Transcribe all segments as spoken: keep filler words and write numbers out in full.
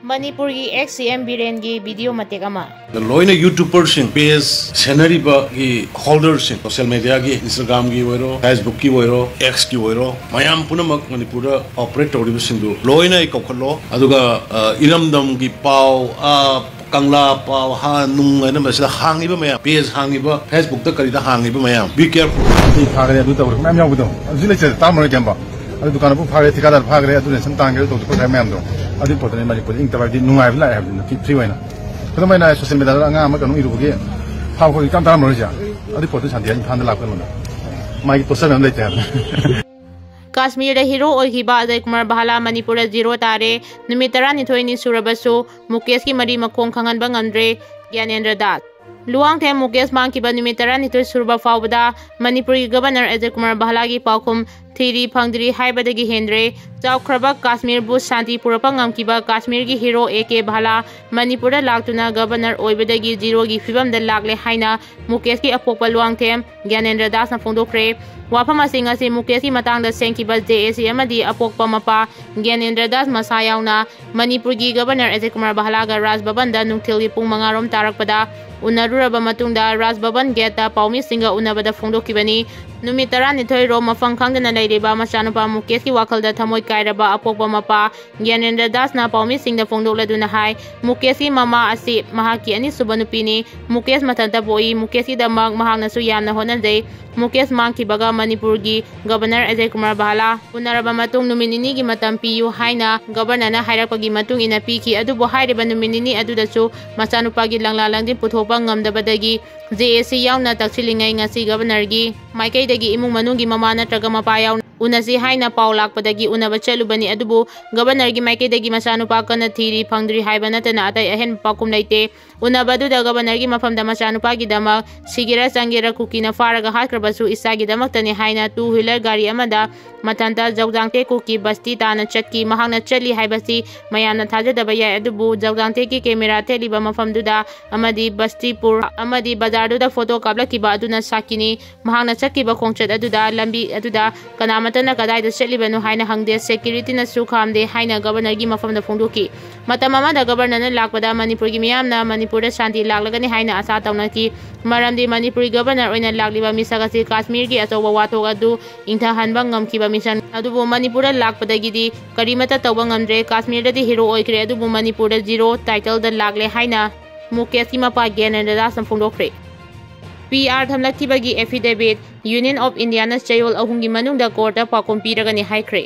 ꯃꯅꯤꯄꯨꯔꯒꯤ ꯑꯦꯛꯁ ꯁꯤ M ꯕꯤꯔꯦꯟꯒꯤ video ꯃꯇꯦꯛ ꯑꯃ꯫ ꯂꯣꯏꯅ ꯌꯨꯇ꯭ꯌꯨꯕꯔꯁꯤꯡ, ꯄꯦꯖ ꯁꯦꯟꯅꯔꯤꯕꯒꯤ ꯍꯣꯜꯗꯔꯁꯤꯡ, ꯁꯣꯁꯤꯌꯦꯜ ꯃꯦꯗꯤꯌꯥꯒꯤ, ꯏꯟꯁꯇꯥꯒ꯭ꯔꯥꯝꯒꯤ ꯑꯣꯏꯔꯣ, ꯐꯦꯁꯕꯨꯛꯀꯤ ꯑꯣꯏꯔꯣ, ꯑꯦꯛꯁꯀꯤ ꯑꯣꯏꯔꯣ, ꯃꯌꯥꯝ ꯄꯨꯝꯅꯃꯛ ꯃꯅꯤꯄꯨꯔꯗ ꯑꯣꯄꯔꯦꯠ ꯇꯧꯔꯤꯕꯁꯤꯡꯗꯨ ꯂꯣꯏꯅ ꯑꯩ ꯀꯧꯈꯠꯂꯣ꯫ ꯑꯗꯨꯒ ꯑ, ꯏꯔꯝꯗꯝꯒꯤ ꯄꯥꯎ, ꯑ, ꯀꯪꯂꯥ ꯄꯥꯎ, ꯍꯥ ꯅꯨꯡ ꯍꯥꯏꯅ ꯃꯁꯤꯗ ꯍꯥꯡꯉꯤꯕ ꯃꯌꯥꯝ, ꯄꯦꯖ ꯍꯥꯡꯉꯤꯕ, ꯐꯦꯁꯕꯨꯛꯇ ꯀꯔꯤꯗ ꯍꯥꯡꯉꯤꯕ ꯃꯌꯥꯝ, ꯕꯤ ꯀꯦꯌꯔꯐꯨꯜ꯫ ꯑꯩ ꯐꯥꯈ꯭ꯔꯦ, ꯑꯗꯨ ꯇꯧꯔꯦ, ꯃꯌꯥꯝ ꯌꯥꯎꯕꯗꯣ ꯍꯧꯖꯤꯛ ꯂꯩꯇ꯭ꯔꯦ, ꯇꯥꯔꯝꯃꯔꯣꯏ ꯀꯩꯝꯕ꯫ ꯑꯗꯨ ꯗꯨꯀꯥꯟ ꯃꯄꯨ ꯐꯥꯈ꯭ꯔꯦ, ꯊꯤꯀꯥꯗꯥꯔ ꯐꯥꯈ꯭ꯔꯦ, ꯑꯗꯨ ꯔꯦꯁꯟ ꯇꯥꯡꯈ꯭ꯔꯦ, ꯑꯗꯨ ꯇꯧꯗꯦ ꯈꯣꯠꯈ꯭ꯔꯦ ꯃꯌꯥꯝꯗꯣ, ꯑꯗꯨꯒꯤ ꯄꯣꯠꯇꯨꯅꯦ ꯃꯅꯤꯄꯨꯔꯗ ꯏꯪ ꯇꯞꯄ ꯍꯥꯏꯕꯗꯤ ꯅꯨꯡꯉꯥꯏꯕ ꯂꯥꯛꯑꯦ ꯍꯥꯏꯕꯗꯨꯅ ꯐ꯭ꯔꯤ ꯑꯣꯏꯅ꯫ ꯈꯨꯗꯝ ꯑꯣꯏꯅ ꯁꯣꯁꯤꯌꯦꯜ ꯃꯦꯗꯤꯌꯥꯗ ꯑꯉꯥꯡ ꯑꯃ ꯀꯩꯅꯣꯝ ꯏꯔꯨꯕꯒꯤ ꯐꯥꯕ ꯈꯣꯠꯄ ꯏꯇꯥꯝ ꯇꯥꯔꯝꯃꯔꯣꯏꯁꯦ꯫ ꯑꯗꯨꯒꯤ ꯄꯣꯠꯇꯨ ꯁꯥꯟꯇꯤ ꯏꯝꯐꯥꯜꯗ ꯂꯥꯛꯄ ꯀꯩꯅꯣꯗ ꯃꯥꯒꯤ ꯇꯣꯔꯆꯔ ꯃꯌꯥꯝ ꯂꯩꯇꯦ ꯍꯥꯏꯕꯅꯤ꯫ ꯀꯥꯁꯃꯤꯔꯗ ꯍꯤꯔꯣ ꯑꯣꯏꯈꯤꯕ ꯑꯖꯌ ꯀꯨꯃꯥꯔ ꯚꯥꯂꯥ ꯃꯅꯤꯄꯨꯔꯗ ꯖꯤꯔꯣ ꯇꯥꯔꯦ꯫ ꯅꯨꯃꯤꯠ ꯇꯔꯥꯅꯤꯊꯣꯏꯅꯤ ꯁꯨꯔꯕꯁꯨ ꯃꯨꯀꯦꯁꯀꯤ ꯃꯔꯤ ꯃꯈꯣꯡ ꯈꯪꯍꯟꯕ ꯉꯝꯗ꯭ꯔꯦ ꯒ꯭ꯌꯥꯅꯦꯟꯗ꯭ꯔ ꯗꯥꯁ꯫ ꯂꯨꯋꯥꯡꯊꯦꯝ ꯃꯨꯀꯦꯁ ꯃꯥꯡꯈꯤꯕ ꯅꯨꯃꯤꯠ ꯇꯔꯥꯅꯤꯊꯣꯏ ꯁꯨꯔꯕ ꯐꯥꯎꯕꯗ ꯃꯅꯤꯄꯨꯔꯒꯤ ꯒꯕꯔꯅꯔ ꯑꯖꯌ ꯀꯨꯃꯥꯔ ꯚꯥꯂꯥꯒꯤ ꯄꯥꯎꯈꯨꯝ ꯊꯤꯔꯤ ꯐꯪꯗ꯭ꯔꯤ ꯍꯥꯏꯕꯗꯒꯤ ꯍꯦꯟꯗ꯭ꯔꯦ꯫ ꯆꯥꯎꯈ꯭ꯔꯕ ꯀꯥꯁꯃꯤꯔꯕꯨ ꯁꯥꯟꯇꯤ ꯄꯨꯔꯛꯄ ꯉꯝꯈꯤꯕ ꯀꯥꯁꯃꯤꯔꯒꯤ ꯍꯤꯔꯣ ꯑꯦ ꯀꯦ ꯚꯥꯂꯥ ꯃꯅꯤꯄꯨꯔꯗ ꯂꯥꯛꯇꯨꯅ ꯒꯕꯔꯅꯔ ꯑꯣꯏꯕꯗꯒꯤ ꯖꯤꯔꯣꯒꯤ ꯐꯤꯕꯝꯗ ꯂꯥꯛꯂꯦ ꯍꯥꯏꯅ ꯃꯨꯀꯦꯁꯀꯤ ꯑꯄꯣꯛꯄ ꯂꯨꯋꯥꯡꯊꯦꯝ ꯒ꯭ꯌꯥꯅꯦꯟꯗ꯭ꯔ ꯗꯥꯁꯅ ꯐꯣꯡꯗꯣꯛꯈ꯭ꯔꯦ꯫ ꯋꯥꯐꯝ ꯑꯁꯤ ꯉꯁꯤ ꯃꯨꯀꯦꯁꯀꯤ ꯃꯇꯥꯡꯗ ꯁꯦꯝꯈꯤꯕ ꯖꯦ ꯑꯦ ꯁꯤ ꯑꯃꯗꯤ ꯑꯄꯣꯛꯄ ꯃꯄꯥ ꯒ꯭ꯌꯥꯅꯦꯟꯗ꯭ꯔ ꯗꯥꯁ ꯃꯁꯥ ꯌꯥꯎꯅ ꯃꯅꯤꯄꯨꯔꯒꯤ ꯒꯕꯔꯅꯔ ꯑꯖꯌ ꯀꯨꯃꯥꯔ ꯚꯥꯂꯥꯒ ꯔꯥꯖ ꯚꯕꯟꯗ ꯅꯨꯡꯊꯤꯜꯒꯤ ꯄꯨꯡ ꯃꯉꯥ ꯔꯣꯝ ꯇꯥꯔꯛꯄꯗ ꯎꯅꯔꯨꯔꯕ ꯃꯇꯨꯡꯗ ꯔꯥꯖ ꯚꯕꯟ ꯒꯦꯠꯇ ꯄꯥꯎꯃꯤꯁꯤꯡꯒ ꯎꯅꯕꯗ ꯐꯣꯡꯗꯣꯛꯈꯤꯕꯅꯤ꯫ ꯅꯨꯃꯤꯠ ꯇꯔꯥꯅꯤꯊꯣꯏ ꯔꯣꯝ ꯃꯐꯝ ꯈꯪꯗꯅ ꯂꯩꯔꯤꯕ ꯃꯆꯥꯅꯨꯄꯥ ꯃꯨꯀꯦꯁꯀꯤ ꯋꯥꯈꯜꯗ ꯊꯃꯣꯏ ꯀꯥꯏꯔꯕ ꯑꯄꯣꯛꯄ ꯃꯄꯥ ꯒ꯭ꯌꯥꯅꯦꯟꯗ꯭ꯔ ꯗꯥꯁꯅ ꯄꯥꯎꯃꯤꯁꯤꯡꯗ ꯐꯣꯡꯗꯣꯛꯂꯗꯨꯅ ꯍꯥꯏ, ꯃꯨꯀꯦꯁꯀꯤ ꯃꯃꯥ ꯑꯁꯤ ꯃꯍꯥꯛꯀꯤ ꯑꯅꯤꯁꯨꯕ ꯅꯨꯄꯤꯅꯤ꯫ ꯃꯨꯀꯦꯁ ꯃꯊꯟꯇ ꯄꯣꯛꯏ꯫ ꯃꯨꯀꯦꯁꯀꯤꯗꯃꯛ ꯃꯍꯥꯛꯅꯁꯨ ꯌꯥꯝꯅ ꯍꯣꯠꯅꯖꯩ꯫ ꯃꯨꯀꯦꯁ ꯃꯥꯡꯈꯤꯕꯒ ꯃꯅꯤꯄꯨꯔꯒꯤ ꯒꯕꯔꯅꯔ ꯑꯖꯌ ꯀꯨꯃꯥꯔ ꯚꯥꯂꯥ ꯎꯅꯔꯕ ꯃꯇꯨꯡ ꯅꯨꯃꯤꯠ ꯅꯤꯅꯤꯒꯤ ꯃꯇꯝ ꯄꯤꯌꯨ ꯍꯥꯏꯅ ꯒꯕꯔꯅꯔꯅ ꯍꯥꯏꯔꯛꯄꯒꯤ ꯃꯇꯨꯡ ꯏꯟꯅ ꯄꯤꯈꯤ꯫ ꯑꯗꯨꯕꯨ ꯍꯥꯏꯔꯤꯕ ꯅꯨꯃꯤꯠ ꯅꯤꯅꯤ ꯑꯗꯨꯗꯁꯨ ꯃꯆꯥꯅꯨꯄꯥꯒꯤ ꯂꯪꯂꯥ ꯂꯪꯖꯤꯟ ꯄꯨꯊꯣꯛꯄ ꯉꯝꯗꯕꯗꯒꯤ ꯖꯦ ꯑꯦ ꯁꯤ ꯌꯥꯎꯅ ꯇꯛꯁꯤꯜꯂꯤꯉꯩ ꯉꯁꯤ ꯒꯕꯔꯅꯔꯒꯤ ꯃꯥꯏꯀꯩꯗꯒꯤ ꯏꯃꯨꯡ ꯃꯅꯨꯡꯒꯤ ꯃꯃꯥ ꯅꯠꯇ꯭ꯔꯒ ꯃꯄꯥ ꯌꯥꯎꯅ ꯎꯅꯁꯤ ꯍꯥꯏꯅ ꯄꯥꯎ ꯂꯥꯛꯄꯗꯒꯤ ꯎꯅꯕ ꯆꯠꯂꯨꯕꯅꯤ꯫ ꯑꯗꯨꯕꯨ ꯒꯕꯔꯅꯔꯒꯤ ꯃꯥꯏꯀꯩꯗꯒꯤ ꯃꯆꯥꯅꯨꯄꯥ ꯀꯟꯅ ꯊꯤꯔꯤ, ꯐꯪꯗ꯭ꯔꯤ ꯍꯥꯏꯕ ꯅꯠꯇꯅ ꯑꯇꯩ ꯑꯍꯦꯟꯕ ꯄꯥꯎꯈꯨꯝ ꯂꯩꯇꯦ꯫ ꯎꯅꯕ ꯑꯗꯨꯗ ꯒꯕꯔꯅꯔꯒꯤ ꯃꯐꯝꯗ ꯃꯆꯥꯅꯨꯄꯥꯒꯤꯗꯃꯛ ꯁꯤꯒꯦꯔꯥ ꯆꯪꯒꯦꯔꯥ ꯀꯨꯀꯤꯅ ꯐꯥꯔꯒ ꯍꯥꯠꯈ꯭ꯔꯕꯁꯨ ꯏꯆꯥꯒꯤꯗꯃꯛꯇꯅꯤ ꯍꯥꯏꯅ ꯇꯨ ꯋꯤꯂꯔ ꯒꯥꯔꯤ ꯑꯃꯗ ꯃꯊꯟꯇ ꯖꯧꯖꯥꯡꯇꯦ ꯀꯨꯀꯤ ꯕꯁꯇꯤ ꯇꯥꯅ ꯆꯠꯈꯤ꯫ ꯃꯍꯥꯛꯅ ꯆꯠꯂꯤ ꯍꯥꯏꯕꯁꯤ ꯃꯌꯥꯝꯅ ꯊꯥꯖꯗꯕ ꯌꯥꯏ, ꯑꯗꯨꯕꯨ ꯖꯧꯖꯥꯡꯇꯦꯒꯤ ꯀꯦꯃꯦꯔꯥ ꯊꯦꯠꯂꯤꯕ ꯃꯐꯝꯗꯨꯗ ꯑꯃꯗꯤ ꯕꯁꯇꯤꯄꯨꯔ ꯑꯃꯗꯤ ꯕꯖꯥꯔꯗꯨꯗ ꯐꯣꯇꯣ ꯀꯥꯞꯂꯛꯈꯤꯕ ꯑꯗꯨꯅ ꯁꯥꯈꯤꯅꯤ꯫ ꯃꯍꯥꯛꯅ ꯆꯠꯈꯤꯕ ꯈꯣꯡꯆꯠ ꯑꯗꯨꯗ ꯂꯝꯕꯤ ꯑꯗꯨꯗ ꯀꯅꯥ ꯃꯇꯝꯅ ꯀꯗꯥꯏꯗ ꯆꯠꯂꯤꯕꯅꯣ ꯍꯥꯏꯅ ꯍꯪꯗꯦ, ꯁꯦꯀ꯭ꯌꯨꯔꯤꯇꯤꯅꯁꯨ ꯈꯥꯝꯗꯦ ꯍꯥꯏꯅ ꯒꯕꯔꯅꯔꯒꯤ ꯃꯐꯝꯗ ꯐꯣꯡꯗꯣꯛꯈꯤ꯫ ꯃꯇꯝ ꯑꯃꯗ ꯒꯕꯔꯅꯔꯅ ꯂꯥꯛꯄꯗ ꯃꯅꯤꯄꯨꯔꯒꯤ ꯃꯤꯌꯥꯝꯅ ꯃꯅꯤꯄꯨꯔꯗ ꯁꯥꯟꯇꯤ ꯂꯥꯛꯂꯒꯅꯤ ꯍꯥꯏꯅ ꯑꯥꯁꯥ ꯇꯧꯅꯈꯤ, ꯃꯔꯝꯗꯤ ꯃꯅꯤꯄꯨꯔꯒꯤ ꯒꯕꯔꯅꯔ ꯑꯣꯏꯅ ꯂꯥꯛꯂꯤꯕ ꯃꯤꯁꯛ ꯑꯁꯤ ꯀꯥꯁꯃꯤꯔꯒꯤ ꯑꯆꯧꯕ ꯋꯥꯊꯣꯛ ꯑꯗꯨ ꯏꯪꯊꯍꯟꯕ ꯉꯝꯈꯤꯕ ꯃꯤꯁꯛꯅꯤ꯫ ꯑꯗꯨꯕꯨ ꯃꯅꯤꯄꯨꯔꯗ ꯂꯥꯛꯄꯗꯒꯤꯗꯤ ꯀꯔꯤꯃꯠꯇ ꯇꯧꯕ ꯉꯝꯗ꯭ꯔꯦ꯫ ꯀꯥꯁꯃꯤꯔꯗꯗꯤ ꯍꯤꯔꯣ ꯑꯣꯏꯈ꯭ꯔꯦ, ꯑꯗꯨꯕꯨ ꯃꯅꯤꯄꯨꯔꯗ ꯖꯤꯔꯣ ꯇꯥꯏꯇꯜꯗ ꯂꯥꯛꯂꯦ ꯍꯥꯏꯅ ꯃꯨꯀꯦꯁꯀꯤ ꯃꯄꯥ ꯒ꯭ꯌꯥꯅꯦꯟꯗ꯭ꯔ ꯗꯥꯁꯅ ꯐꯣꯡꯗꯣꯛꯈ꯭ꯔꯦ꯫ ꯄꯤ ꯑꯥꯔ ꯊꯝꯂꯛꯈꯤꯕꯒꯤ affidavit Union of Indiaꯅ ꯆꯌꯣꯜ ꯑꯍꯨꯝꯒꯤ ꯃꯅꯨꯡꯗ ꯀꯣꯔꯠꯇ ꯄꯥꯎꯈꯨꯝ ꯄꯤꯔꯒꯅꯤ ꯍꯥꯏꯈ꯭ꯔꯦ꯫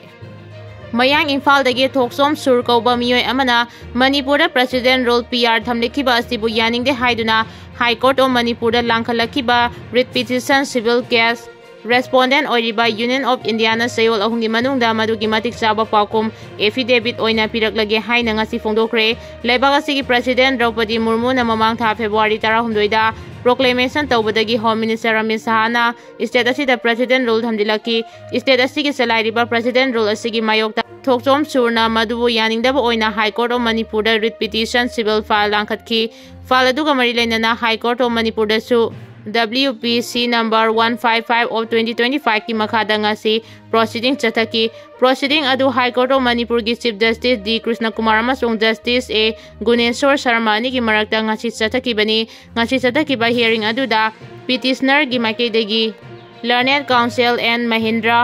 ꯃꯌꯥꯡ ꯏꯝꯐꯥꯜꯗꯒꯤ ꯊꯣꯛꯆꯣꯝ ꯁꯨꯔ ꯀꯧꯕ ꯃꯤꯑꯣꯏ ꯑꯃꯅ ꯃꯅꯤꯄꯨꯔꯗ President Rule ꯄꯤ ꯑꯥꯔ ꯊꯝꯂꯛꯈꯤꯕ ꯑꯁꯤꯕꯨ ꯌꯥꯅꯤꯡꯗꯦ ꯍꯥꯏꯗꯨꯅ High Court of ꯃꯅꯤꯄꯨꯔꯗ ꯂꯥꯡꯈꯠꯂꯛꯈꯤꯕ writ petition civil case respondent ꯑꯣꯏꯔꯤꯕ Union of Indiaꯅ ꯆꯌꯣꯜ ꯑꯍꯨꯝꯒꯤ ꯃꯅꯨꯡꯗ ꯃꯗꯨꯒꯤ ꯃꯇꯤꯛ ꯆꯥꯕ ꯄꯥꯎꯈꯨꯝ affidavit ꯑꯣꯏꯅ ꯄꯤꯔꯛꯂꯒꯦ ꯍꯥꯏꯅ ꯉꯁꯤ ꯐꯣꯡꯗꯣꯛꯈ꯭ꯔꯦ꯫ ꯂꯩꯕꯥꯛ ꯑꯁꯤꯒꯤ President ꯗ꯭ꯔꯧꯄꯗꯤ ꯃꯨꯔꯃꯨꯅ ꯃꯃꯥꯡ ꯊꯥ February ꯇꯔꯥꯍꯨꯝꯗꯣꯏꯗ proclamation ꯇꯧꯕꯗꯒꯤ Home Minister ꯑꯃꯤꯠ ꯁꯍꯥꯅ state ꯑꯁꯤꯗ President Rule ꯊꯝꯖꯤꯜꯂꯛꯈꯤ꯫ State ꯑꯁꯤꯒꯤ ꯆꯂꯥꯏꯔꯤꯕ President Rule ꯑꯁꯤꯒꯤ ꯃꯥꯌꯣꯛꯇ ꯊꯣꯛꯆꯣꯝ ꯁꯨꯔꯅ ꯃꯗꯨꯕꯨ ꯌꯥꯅꯤꯡꯗꯕ ꯑꯣꯏꯅ High Court of ꯃꯅꯤꯄꯨꯔꯗ writ petition civil file ꯂꯥꯡꯈꯠꯈꯤ꯫ File ꯑꯗꯨꯒ ꯃꯔꯤ ꯂꯩꯅꯅ High Court of ꯃꯅꯤꯄꯨꯔꯗꯁꯨ W P C number one five five of twenty twenty five ꯀꯤ ꯃꯈꯥꯗ ꯉꯁꯤ proceeding ꯆꯠꯊꯈꯤ꯫ Proceeding ꯑꯗꯨ High Court of ꯃꯅꯤꯄꯨꯔꯒꯤ Chief Justice D Krishna Kumar ꯑꯃꯁꯨꯡ Justice A ꯒꯨꯅꯦꯁꯣꯔ ꯁꯔꯃ ꯑꯅꯤꯒꯤ ꯃꯔꯛꯇ ꯉꯁꯤ ꯆꯠꯊꯈꯤꯕꯅꯤ꯫ ꯉꯁꯤ ꯆꯠꯊꯈꯤꯕ hearing ꯑꯗꯨꯗ petitionerꯒꯤ ꯃꯥꯏꯀꯩꯗꯒꯤ Learned Counsel N Mahendra,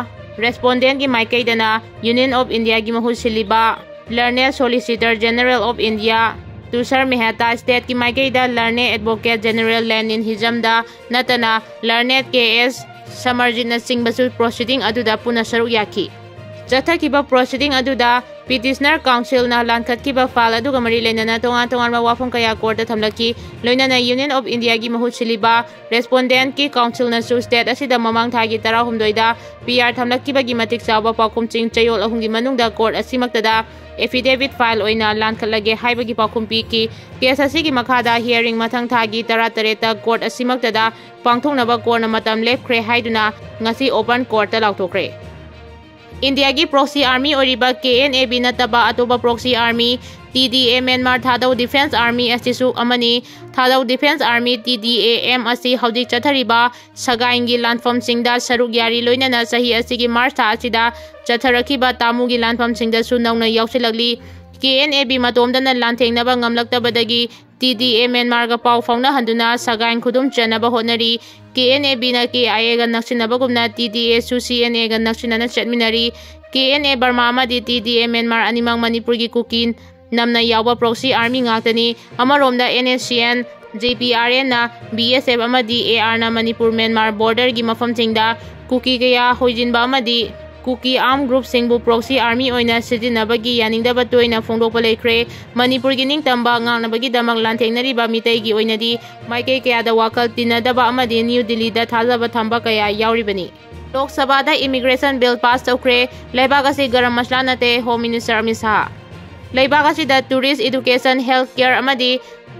respondentꯀꯤ ꯃꯥꯏꯀꯩꯗꯅ Union of Indiaꯒꯤ ꯃꯍꯨꯠ ꯁꯤꯜꯂꯤꯕ Learned Solicitor General of India ꯇꯨꯁꯥꯔ Mehta, stateꯀꯤ ꯃꯥꯏꯀꯩꯗ Learned Advocate General ꯂꯦꯅꯤꯟ ꯍꯤꯖꯝꯗ ꯅꯠꯇꯅ Learned K S ꯁꯃꯔꯖꯤꯠꯅꯆꯤꯡꯕꯁꯨ proceeding ꯑꯗꯨꯗ ꯄꯨꯟꯅ ꯁꯔꯨꯛ ꯌꯥꯈꯤ꯫ ꯆꯠꯊꯈꯤꯕ proceeding ꯑꯗꯨꯗ petitioner counselꯅ ꯂꯥꯟꯈꯠꯈꯤꯕ file ꯑꯗꯨꯒ ꯃꯔꯤ ꯂꯩꯅꯅ ꯇꯣꯉꯥꯟ ꯇꯣꯉꯥꯟꯕ ꯋꯥꯐꯝ ꯀꯌꯥ courtꯇ ꯊꯝꯂꯛꯈꯤ꯫ ꯂꯣꯏꯅꯅ Union of Indiaꯒꯤ ꯃꯍꯨꯠ ꯁꯤꯜꯂꯤꯕ respondentꯀꯤ counselꯅꯁꯨ state ꯑꯁꯤꯗ ꯃꯃꯥꯡ ꯊꯥꯒꯤ ꯇꯔꯥꯍꯨꯝꯗꯣꯏꯗ P R ꯊꯝꯂꯛꯈꯤꯕꯒꯤ ꯃꯇꯤꯛ ꯆꯥꯎꯕ ꯄꯥꯎꯈꯨꯝꯁꯤꯡ ꯆꯌꯣꯜ ꯑꯍꯨꯝꯒꯤ ꯃꯅꯨꯡꯗ court ꯑꯁꯤꯃꯛꯇꯗ affidavit file ꯑꯣꯏꯅ ꯂꯥꯟꯈꯠꯂꯒꯦ ꯍꯥꯏꯕꯒꯤ ꯄꯥꯎꯈꯨꯝ ꯄꯤꯈꯤ꯫ Case ꯑꯁꯤꯒꯤ ꯃꯈꯥꯗ hearing ꯃꯊꯪ ꯊꯥꯒꯤ ꯇꯔꯥꯇꯔꯦꯠꯇ court ꯑꯁꯤꯃꯛꯇꯗ ꯄꯥꯡꯊꯣꯛꯅꯕ courtꯅ ꯃꯇꯝ ꯂꯦꯞꯈ꯭ꯔꯦ ꯍꯥꯏꯗꯨꯅ ꯉꯁꯤ open courtꯇ ꯂꯥꯎꯊꯣꯛꯈ꯭ꯔꯦ꯫ ꯏꯟꯗꯤꯌꯥꯒꯤ proxy army ꯑꯣꯏꯔꯤꯕ K N A B ꯅꯠꯇꯕ ꯑꯇꯣꯞꯄ proxy army T D A Myanmar Thadou Defence Army ꯑꯁꯤꯁꯨ ꯑꯃꯅꯤ꯫ Thadou Defence Army, T D A M, ꯑꯁꯤ ꯍꯧꯖꯤꯛ ꯆꯠꯊꯔꯤꯕ ꯁꯒꯥꯏꯟꯒꯤ ꯂꯥꯟꯐꯝꯁꯤꯡꯗ ꯁꯔꯨꯛ ꯌꯥꯔꯤ, ꯂꯣꯏꯅꯅ ꯆꯍꯤ ꯑꯁꯤꯒꯤ ꯃꯥꯔꯆ ꯊꯥ ꯑꯁꯤꯗ ꯆꯠꯊꯔꯛꯈꯤꯕ ꯇꯥꯃꯨꯒꯤ ꯂꯥꯟꯐꯝꯁꯤꯡꯗꯁꯨ ꯅꯧꯅ ꯌꯥꯎꯁꯤꯜꯂꯛꯂꯤ꯫ K N A B ꯃꯇꯣꯝꯗꯅ ꯂꯥꯟꯊꯦꯡꯅꯕ ꯉꯝꯂꯛꯇꯕꯗꯒꯤ T D A Myanmarꯒ ꯄꯥꯎ ꯐꯥꯎꯅꯍꯟꯗꯨꯅ ꯁꯒꯥꯏꯟ ꯈꯨꯗꯨꯝ ꯆꯟꯅꯕ ꯍꯣꯠꯅꯔꯤ꯫ K N A Bꯅ K I Aꯒ ꯅꯛꯁꯤꯟꯅꯕꯒꯨꯝꯅ T D Aꯁꯨ C N Aꯒ ꯅꯛꯁꯤꯟꯅꯅ ꯆꯠꯃꯤꯟꯅꯔꯤ꯫ K N A Burma ꯑꯃꯗꯤ T D A Myanmar ꯑꯅꯤꯃꯛ ꯃꯅꯤꯄꯨꯔꯒꯤ ꯀꯨꯀꯤ ꯅꯝꯅ ꯌꯥꯎꯕ proxy army ꯉꯥꯛꯇꯅꯤ꯫ ꯑꯃꯔꯣꯝꯗ N S C N, J P R Nꯅ B S F ꯑꯃꯗꯤ A Rꯅ ꯃꯅꯤꯄꯨꯔ ꯃ꯭ꯌꯥꯟꯃꯥꯔ borderꯒꯤ ꯃꯐꯝꯁꯤꯡꯗ ꯀꯨꯀꯤ ꯀꯌꯥ ꯍꯣꯏꯖꯤꯟꯕ ꯑꯃꯗꯤ ꯀꯨꯀꯤ armed groupꯁꯤꯡꯕꯨ proxy army ꯑꯣꯏꯅ ꯁꯤꯖꯤꯟꯅꯕꯒꯤ ꯌꯥꯅꯤꯡꯗꯕ ꯇꯣꯏꯅ ꯐꯣꯡꯗꯣꯛꯄ ꯂꯩꯈ꯭ꯔꯦ꯫ ꯃꯅꯤꯄꯨꯔꯒꯤ ꯅꯤꯡꯇꯝꯕ ꯉꯥꯛꯅꯕꯒꯤꯗꯃꯛ ꯂꯥꯟꯊꯦꯡꯅꯔꯤꯕ ꯃꯤꯇꯩꯒꯤ ꯑꯣꯏꯅꯗꯤ ꯃꯥꯏꯀꯩ ꯀꯌꯥꯗ ꯋꯥꯈꯜ ꯇꯤꯟꯅꯗꯕ ꯑꯃꯗꯤ ꯅ꯭ꯌꯨ ꯗꯤꯜꯂꯤꯗ ꯊꯥꯖꯕ ꯊꯝꯕ ꯀꯌꯥ ꯌꯥꯎꯔꯤꯕꯅꯤ꯫ ꯂꯣꯛ ꯁꯚꯥꯗ immigration bill pass ꯇꯧꯈ꯭ꯔꯦ꯫ ꯂꯩꯕꯥꯛ ꯑꯁꯤ ꯒꯔꯝ ꯃꯁꯂꯥ ꯅꯠꯇꯦ, Home Minister ꯑꯃꯤꯠ ꯁꯥꯍ꯫ ꯂꯩꯕꯥꯛ ꯑꯁꯤꯗ tourist, education, health care ꯑꯃꯗꯤ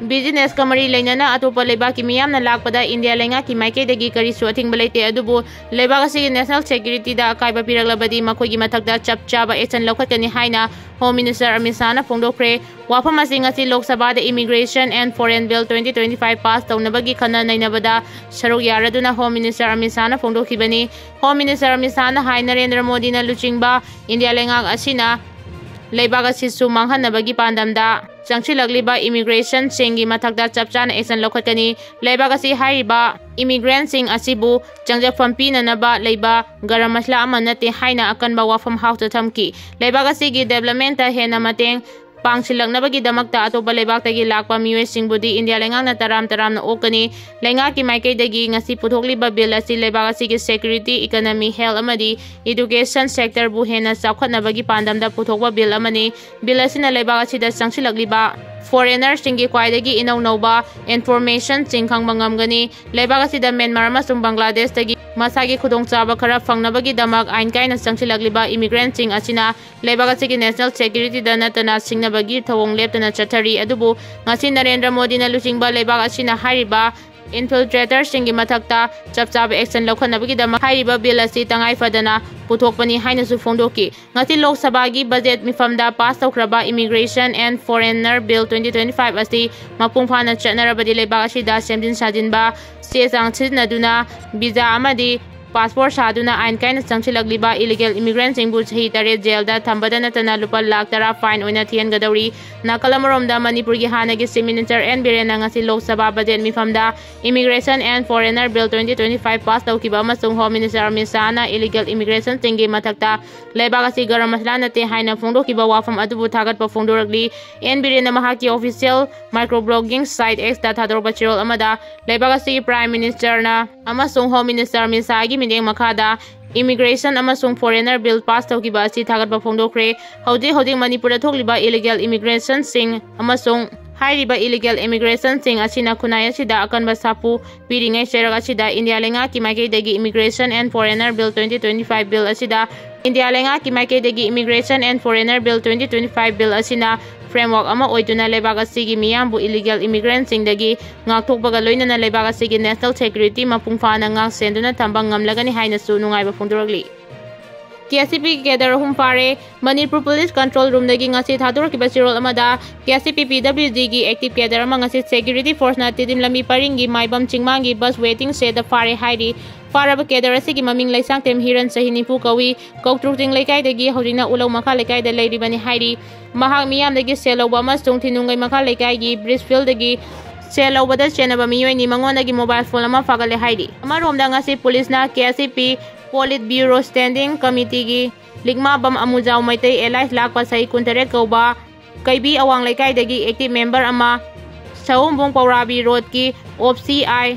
businessꯀ ꯃꯔꯤ ꯂꯩꯅꯅ ꯑꯇꯣꯞꯄ ꯂꯩꯕꯥꯛꯀꯤ ꯃꯤꯌꯥꯝꯅ ꯂꯥꯛꯄꯗ ꯏꯟꯗꯤꯌꯥ ꯂꯩꯉꯥꯛꯀꯤ ꯃꯥꯏꯀꯩꯗꯒꯤ ꯀꯔꯤꯁꯨ ꯑꯊꯤꯡꯕ ꯂꯩꯇꯦ, ꯑꯗꯨꯕꯨ ꯂꯩꯕꯥꯛ ꯑꯁꯤꯒꯤ national securityꯗ ꯑꯀꯥꯏꯕ ꯄꯤꯔꯛꯂꯕꯗꯤ ꯃꯈꯣꯏꯒꯤ ꯃꯊꯛꯇ ꯆꯞ ꯆꯥꯕ action ꯂꯧꯈꯠꯀꯅꯤ ꯍꯥꯏꯅ Home Minister ꯑꯃꯤꯠ ꯁꯥꯍꯅ ꯐꯣꯡꯗꯣꯛꯈ꯭ꯔꯦ꯫ ꯋꯥꯐꯝ ꯑꯁꯤ ꯉꯁꯤ ꯂꯣꯛ ꯁꯚꯥꯗ Immigration and Foreign Bill twenty twenty-five pass ꯇꯧꯅꯕꯒꯤ ꯈꯟꯅ ꯅꯩꯅꯕꯗ ꯁꯔꯨꯛ ꯌꯥꯔꯗꯨꯅ Home Minister Amit ꯁꯥꯍꯅ ꯐꯣꯡꯗꯣꯛꯈꯤꯕꯅꯤ꯫ Home Minister Amit ꯁꯥꯍꯅ ꯍꯥꯏ, ꯅꯔꯦꯟꯗ꯭ꯔ ꯃꯣꯗꯤꯅ ꯂꯨꯆꯤꯡꯕ ꯏꯟꯗꯤꯌꯥ ꯂꯩꯉꯥꯛ ꯑꯁꯤꯅ ꯂꯩꯕꯥꯛ ꯑꯁꯤꯁꯨ ꯃꯥꯡꯍꯟꯅꯕꯒꯤ ꯄꯥꯟꯗꯝꯗ ꯆꯪꯁꯤꯜꯂꯛꯂꯤꯕ immigrationꯁꯤꯡꯒꯤ ꯃꯊꯛꯇ ꯆꯞ ꯆꯥꯅ action ꯂꯧꯈꯠꯀꯅꯤ꯫ ꯂꯩꯕꯥꯛ ꯑꯁꯤ ꯍꯥꯏꯔꯤꯕ immigrantꯁꯤꯡ ꯑꯁꯤꯕꯨ ꯆꯪꯖꯐꯝ ꯄꯤꯅꯅꯕ ꯂꯩꯕ ꯒꯔꯝ ꯃꯁꯂꯥ ꯑꯃ ꯅꯠꯇꯦ ꯍꯥꯏꯅ ꯑꯀꯟꯕ ꯋꯥꯐꯝ ꯍꯥꯎꯁꯇ ꯊꯝꯈꯤ꯫ ꯂꯩꯕꯥꯛ ꯑꯁꯤꯒꯤ developmentꯇ ꯍꯦꯟꯅ ꯃꯇꯦꯡ ꯄꯥꯡꯁꯤꯜꯂꯛꯅꯕꯒꯤꯗꯃꯛꯇ ꯑꯇꯣꯞꯄ ꯂꯩꯕꯥꯛꯇꯒꯤ ꯂꯥꯛꯄ ꯃꯤꯑꯣꯏꯁꯤꯡꯕꯨꯗꯤ ꯏꯟꯗꯤꯌꯥ ꯂꯩꯉꯥꯛꯅ ꯇꯔꯥꯝ ꯇꯔꯥꯝꯅ ꯑꯣꯛꯀꯅꯤ꯫ ꯂꯩꯉꯥꯛꯀꯤ ꯃꯥꯏꯀꯩꯗꯒꯤ ꯉꯁꯤ ꯄꯨꯊꯣꯛꯂꯤꯕ bill ꯑꯁꯤ ꯂꯩꯕꯥꯛ ꯑꯁꯤꯒꯤ security, economy, health ꯑꯃꯗꯤ education sectorꯕꯨ ꯍꯦꯟꯅ ꯆꯥꯎꯈꯠꯅꯕꯒꯤ ꯄꯥꯟꯗꯝꯗ ꯄꯨꯊꯣꯛꯄ bill ꯑꯃꯅꯤ꯫ Bill ꯑꯁꯤꯅ ꯂꯩꯕꯥꯛ ꯑꯁꯤꯗ ꯆꯪꯁꯤꯜꯂꯛꯂꯤꯕ foreignerꯁꯤꯡꯒꯤ ꯈ꯭ꯋꯥꯏꯗꯒꯤ ꯏꯅꯧ ꯅꯧꯕ informationꯁꯤꯡ ꯈꯪꯕ ꯉꯝꯒꯅꯤ꯫ ꯂꯩꯕꯥꯛ ꯑꯁꯤꯗ ꯃ꯭ꯌꯥꯟꯃꯥꯔ ꯑꯃꯁꯨꯡ ꯕꯪꯒ꯭ꯂꯥꯗꯦꯁꯇꯒꯤ ꯃꯁꯥꯒꯤ ꯈꯨꯗꯣꯡꯆꯥꯕ ꯈꯔ ꯐꯪꯅꯕꯒꯤꯗꯃꯛ ꯑꯥꯏꯟ ꯀꯥꯏꯅ ꯆꯪꯁꯤꯜꯂꯛꯂꯤꯕ immigrantꯁꯤꯡ ꯑꯁꯤꯅ ꯂꯩꯕꯥꯛ ꯑꯁꯤꯒꯤ national securityꯗ ꯅꯠꯇꯅ ꯁꯤꯡꯅꯕꯒꯤ ꯊꯧꯑꯣꯡ ꯂꯦꯞꯇꯅ ꯆꯠꯊꯔꯤ꯫ ꯑꯗꯨꯕꯨ ꯉꯁꯤ ꯅꯔꯦꯟꯗ꯭ꯔ ꯃꯣꯗꯤꯅ ꯂꯨꯆꯤꯡꯕ ꯂꯩꯕꯥꯛ ꯑꯁꯤꯅ ꯍꯥꯏꯔꯤꯕ infiltratorꯁꯤꯡꯒꯤ ꯃꯊꯛꯇ ꯆꯞ ꯆꯥꯕ action ꯂꯧꯈꯠꯅꯕꯒꯤꯗꯃꯛ ꯍꯥꯏꯔꯤꯕ bill ꯑꯁꯤ ꯇꯉꯥꯏ ꯐꯗꯅ ꯄꯨꯊꯣꯛꯄꯅꯤ ꯍꯥꯏꯅꯁꯨ ꯐꯣꯡꯗꯣꯛꯈꯤ꯫ ꯉꯁꯤ ꯂꯣꯛ ꯁꯚꯥꯒꯤ ꯕꯖꯦꯠ ꯃꯤꯐꯝꯗ ꯄꯥꯁ ꯇꯧꯈ꯭ꯔꯕ Immigration and Foreigner Bill twenty twenty-five ꯑꯁꯤ ꯃꯄꯨꯡ ꯐꯥꯅ ꯆꯠꯅꯔꯕꯗꯤ ꯂꯩꯕꯥꯛ ꯑꯁꯤꯗ ꯁꯦꯝꯖꯤꯟ ꯁꯥꯖꯤꯟꯕ ꯆꯦ ꯆꯥꯡ ꯁꯤꯖꯤꯟꯅꯗꯨꯅ ꯚꯤꯖꯥ ꯑꯃꯗꯤ ꯄꯥꯁꯄꯣꯔꯠ ꯁꯥꯗꯨꯅ ꯑꯥꯏꯟ ꯀꯥꯏꯅ ꯆꯪꯁꯤꯜꯂꯛꯂꯤꯕ ꯏꯂꯤꯒꯦꯜ ꯏꯃꯤꯒ꯭ꯔꯦꯟꯁꯤꯡꯕꯨ ꯆꯍꯤ ꯇꯔꯦꯠ ꯖꯦꯜꯗ ꯊꯝꯕꯗ ꯅꯠꯇꯅ ꯂꯨꯄꯥ ꯂꯥꯈ ꯇꯔꯥ ꯐꯥꯏꯟ ꯑꯣꯏꯅ ꯊꯤꯍꯟꯒꯗꯧꯔꯤ꯫ ꯅꯥꯀꯜ ꯑꯃꯔꯣꯝꯗ ꯃꯅꯤꯄꯨꯔꯒꯤ ꯍꯥꯟꯅꯒꯤ Chief Minister N ꯕꯤꯔꯦꯟꯅ ꯉꯁꯤ ꯂꯣꯛ ꯁꯚꯥ ꯕꯖꯦꯠ ꯃꯤꯐꯝꯗ Immigration and Foreigner Bill twenty twenty-five pass ꯇꯧꯈꯤꯕ ꯑꯃꯁꯨꯡ Home Minister ꯑꯃꯤꯠ ꯁꯥꯍꯅ ꯏꯂꯤꯒꯦꯜ ꯏꯃꯤꯒ꯭ꯔꯦꯟꯁꯤꯡꯒꯤ ꯃꯊꯛꯇ ꯂꯩꯕꯥꯛ ꯑꯁꯤ ꯒꯔꯝ ꯃꯁꯥꯂꯥ ꯅꯠꯇꯦ ꯍꯥꯏꯅ ꯐꯣꯡꯗꯣꯛꯈꯤꯕ ꯋꯥꯐꯝ ꯑꯗꯨꯕꯨ ꯊꯥꯒꯠꯄ ꯐꯣꯡꯗꯣꯔꯛꯂꯤ꯫ ꯑꯦꯟ ꯕꯤꯔꯦꯟꯅ ꯃꯍꯥꯛꯀꯤ official microblogging site X ꯇ ꯊꯥꯗꯣꯔꯛꯄ ꯆꯦꯔꯣꯜ ꯑꯃꯗ ꯂꯩꯕꯥꯛ ꯑꯁꯤꯒꯤ Prime Minister ꯅ ꯑꯃꯁꯨꯡ Home Minister ꯑꯃꯤꯠ ꯁꯥꯍꯒꯤ ꯃꯤꯠꯌꯦꯡ ꯃꯈꯥꯗ Immigration ꯑꯃꯁꯨꯡ Foreigner Bill ꯄꯥꯁ ꯇꯧꯈꯤꯕ ꯑꯁꯤ ꯊꯥꯒꯠꯄ ꯐꯣꯡꯗꯣꯛꯈ꯭ꯔꯦ꯫ ꯍꯧꯖꯤꯛ ꯍꯧꯖꯤꯛ ꯃꯅꯤꯄꯨꯔꯗ ꯊꯣꯛꯂꯤꯕ ꯏꯂꯤꯒꯦꯜ ꯏꯃꯤꯒ꯭ꯔꯦꯟꯁꯤꯡ ꯑꯃꯁꯨꯡ ꯍꯥꯏꯔꯤꯕ ꯏꯂꯤꯒꯦꯜ ꯏꯃꯤꯒ꯭ꯔꯦꯟꯁꯤꯡ ꯑꯁꯤꯅ ꯈꯨꯟꯅꯥꯏ ꯑꯁꯤꯗ ꯑꯀꯟꯕ ꯁꯥꯐꯨ ꯄꯤꯔꯤꯉꯩ ꯆꯩꯔꯛ ꯑꯁꯤꯗ ꯏꯟꯗꯤꯌꯥ ꯂꯩꯉꯥꯛꯀꯤ ꯃꯥꯏꯀꯩꯗꯒꯤ Immigration and Foreigner Bill twenty twenty-five Bill ꯑꯁꯤꯗ ꯏꯟꯗꯤꯌꯥ ꯂꯩꯉꯥꯛꯀꯤ ꯃꯥꯏꯀꯩꯗꯒꯤ Immigration and Foreigner Bill twenty twenty-five Bill ꯑꯁꯤꯅ framework ꯑꯃ ꯑꯣꯏꯗꯨꯅ ꯂꯩꯕꯥꯛ ꯑꯁꯤꯒꯤ ꯃꯤꯌꯥꯝꯕꯨ ꯏꯂꯤꯒꯦꯜ ꯏꯃꯤꯒ꯭ꯔꯦꯟꯁꯤꯡꯗꯒꯤ ꯉꯥꯛꯊꯣꯛꯄꯒ ꯂꯣꯏꯅꯅ ꯂꯩꯕꯥꯛ ꯑꯁꯤꯒꯤ national security ꯃꯄꯨꯡ ꯐꯥꯅ ꯉꯥꯛ ꯁꯦꯟꯗꯨꯅ ꯊꯝꯕ ꯉꯝꯂꯒꯅꯤ ꯍꯥꯏꯅꯁꯨ ꯅꯨꯡꯉꯥꯏꯕ ꯐꯣꯡꯗꯣꯔꯛꯂꯤ꯫ ꯀꯦ ꯑꯦꯁ ꯁꯤ ꯄꯤ ꯀꯦꯗꯔ ꯑꯍꯨꯝ ꯐꯥꯔꯦ꯫ ꯃꯅꯤꯄꯨꯔ ꯄꯨꯂꯤꯁ ꯀꯟꯇ꯭ꯔꯣꯜ ꯔꯨꯝꯗꯒꯤ ꯉꯁꯤ ꯊꯥꯗꯣꯔꯛꯈꯤꯕ ꯆꯦꯔꯣꯜ ꯑꯃꯗ ꯀꯦ ꯑꯦꯁ ꯁꯤ ꯄꯤ ꯄꯤ ꯗꯕ꯭ꯂꯤꯎ ꯗꯤꯒꯤ active cadre ꯑꯃ ꯉꯁꯤ security force ꯅ ꯇꯤꯗꯤꯝ ꯂꯝꯕꯤ ꯄꯔꯤꯡꯒꯤ ꯃꯥꯏꯕꯝ ꯆꯤꯡꯃꯥꯡꯒꯤ bus waiting shed ꯗ ꯐꯥꯔꯦ ꯍꯥꯏꯔꯤ꯫ ꯐꯥꯔꯕ cadre ꯑꯁꯤꯒꯤ ꯃꯃꯤꯡ ꯂꯩꯁꯥꯡꯊꯦꯝ ꯍꯤꯔꯟ, ꯆꯍꯤ ꯅꯤꯐꯨ ꯀꯧꯏ꯫ ꯀꯧꯇ꯭ꯔꯨꯛꯆꯤꯡ ꯂꯩꯀꯥꯏꯗꯒꯤ ꯍꯧꯖꯤꯛꯅ ꯎꯂꯧ ꯃꯈꯥ ꯂꯩꯀꯥꯏꯗ ꯂꯩꯔꯤꯕꯅꯤ ꯍꯥꯏꯔꯤ꯫ ꯃꯍꯥꯛ ꯃꯤꯌꯥꯝꯗꯒꯤ ꯁꯦꯜ ꯂꯧꯕ ꯑꯃꯁꯨꯡ ꯊꯤꯅꯨꯡꯒꯩ ꯃꯈꯥ ꯂꯩꯀꯥꯏꯒꯤ bridge field ꯗꯒꯤ ꯁꯦꯜ ꯂꯧꯕꯗ ꯆꯦꯟꯅꯕ ꯃꯤꯑꯣꯏꯅꯤ꯫ ꯃꯉꯣꯟꯗꯒꯤ mobile phone ꯑꯃ ꯐꯥꯒꯠꯂꯦ ꯍꯥꯏꯔꯤ꯫ ꯑꯃꯔꯣꯝꯗ ꯉꯁꯤ ꯄꯨꯂꯤꯁꯅ ꯀꯦ ꯑꯦꯁ ꯁꯤ ꯄꯤ Politburo Standing Committee ꯒꯤ ꯂꯤꯛꯃꯥꯕꯝ ꯑꯃꯨꯖꯥꯎ ꯃꯩꯇꯩ alias ꯂꯥꯛꯄ ꯆꯍꯤ ꯀꯨꯟꯇꯔꯦꯠ ꯀꯧꯕ ꯀꯩꯕꯤ ꯑꯋꯥꯡ ꯂꯩꯀꯥꯏꯗꯒꯤ active member ꯑꯃ ꯁꯍꯨꯝꯕꯨꯡ ꯄꯧꯔꯥꯕꯤ road ꯀꯤ ꯑꯣꯞꯁꯤ ꯑꯥꯏ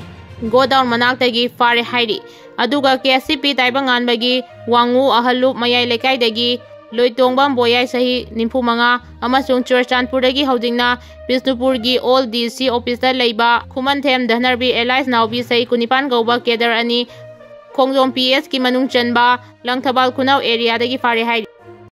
godown ꯃꯅꯥꯛꯇꯒꯤ ꯐꯥꯔꯦ ꯍꯥꯏꯔꯤ꯫ ꯑꯗꯨꯒ ꯀꯦ ꯑꯦꯁ ꯁꯤ ꯄꯤ ꯇꯥꯏꯕꯪꯉꯥꯟꯕꯒꯤ ꯋꯥꯡꯉꯨ ꯑꯍꯜꯂꯨꯞ ꯃꯌꯥꯏ ꯂꯩꯀꯥꯏꯗꯒꯤ ꯂꯣꯏꯇꯣꯡꯕꯝ ꯕꯣꯌꯥꯏ ꯆꯍꯤ ꯅꯤꯐꯨ ꯃꯉꯥ ꯑꯃꯁꯨꯡ ꯆꯨꯔꯆꯥꯟꯄꯨꯔꯗꯒꯤ ꯍꯧꯖꯤꯛꯅ ꯕꯤꯁꯅꯨꯄꯨꯔꯒꯤ old D C office ꯇ ꯂꯩꯕ ꯈꯨꯃꯟꯊꯦꯝ ꯙꯅꯔꯕꯤ alias ꯅꯥꯎꯕꯤ ꯆꯍꯤ ꯀꯨꯟꯅꯤꯄꯥꯟ ꯀꯧꯕ cadre ꯑꯅꯤ ꯈꯣꯡꯖꯣꯝ P S ꯀꯤ ꯃꯅꯨꯡ ꯆꯟꯕ ꯂꯪꯊꯕꯥꯜ ꯈꯨꯅꯧ area ꯗꯒꯤ ꯐꯥꯔꯦ ꯍꯥꯏꯔꯤ꯫